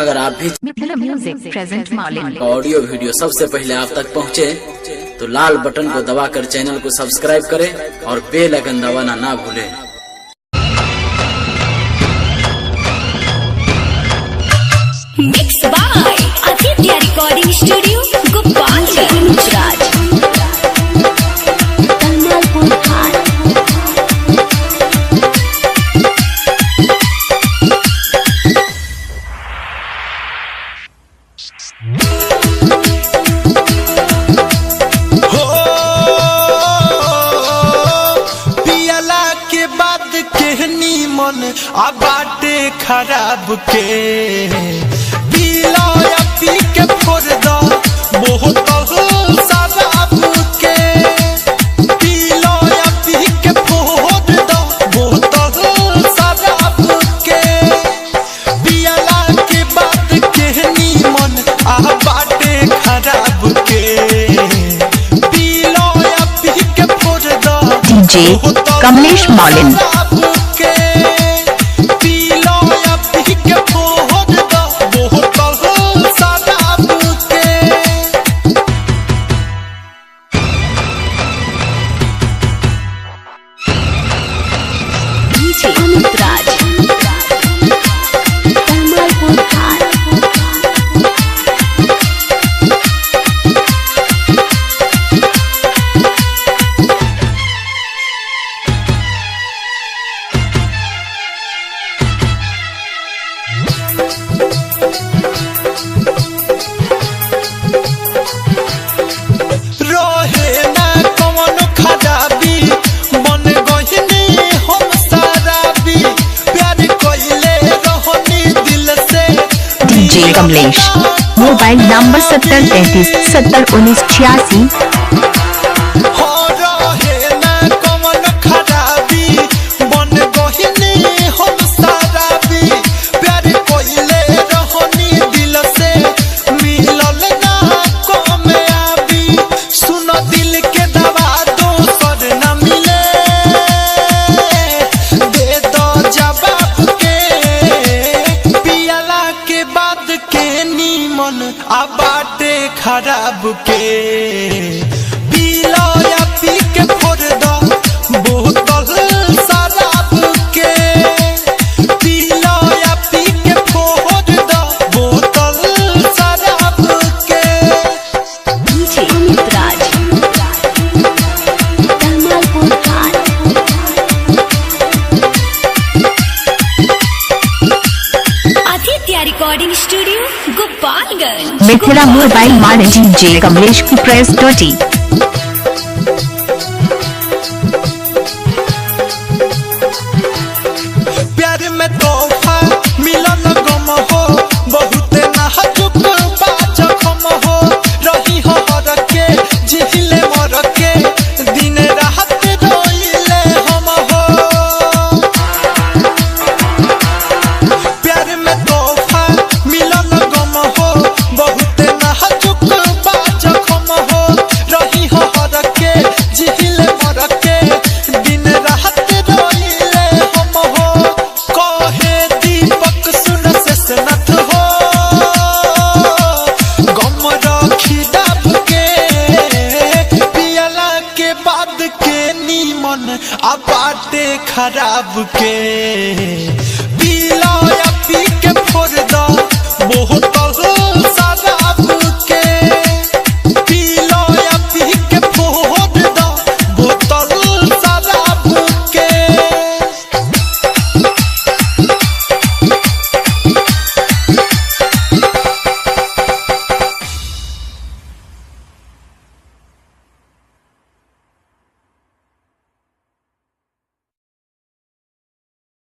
अगर आप भी मिथिला म्यूजिक प्रेजेंट मालिन ऑडियो वीडियो सबसे पहले आप तक पहुंचे तो लाल बटन को दबाकर चैनल को सब्सक्राइब करें और बेल आइकन दबाना ना भूलें। Mix by Aditya recording studio Gopalganj. Raj Kamalpur Hat. हो पियला के बाद केहनी मन आ बाटे खराब के पीला या पी के फोड़ दो बहुत शराब के पीला या पी के फोड़ दो बहुत शराब के पियला के बाद केहनी मन आ बाटे खराब के पीला या पी के फोड़ दो डीजे कमलेश मालिन। शराब के पीला या पी के फोड़ दो बहुत शराब के। डीजे अमित राज कमलपुर हाट। रहे ना कवनो खराबी बन गहिनी हम शराबी प्यार कइले रहनी दिल से। DJ Kamlesh mobile number 70 33 70 19 86। हो रहे ना कवनो खराबी बन गहिनी हम शराबी प्यार कइले रहनी दिल से मिलल ना कामयाबी। सुन दिल के दवा दोसर ना मिले दे दो जवाब के पियला के बाद के नीमन आ बाटे खराब के पीला या पी के फोड़ दो बोतल शराब के पीला या पी के फोड़ दो बोतल शराब के। डीजे अमित राज कमलपुर हाट। Aditya recording studio Gopalganj. Mithila mobile Malin DJ Kamlesh की प्रेस डोटी। प्यार में तोहफा मिलल गम हो बहुत नाजुक बा जखम हो रही हो हर के जिहिले मर के दिन रात रोइले हम हो। प्यार में तोहफा मिलल गम हो बहुत नाजुक बा जखम हो रही हो हर के जिहिले मर के दिन रात रोइले हम हो। कहे दीपक सुन शेषनाथ हो गम रखी दाब के पियला के बाद के नीमन आ बाटे खराब के।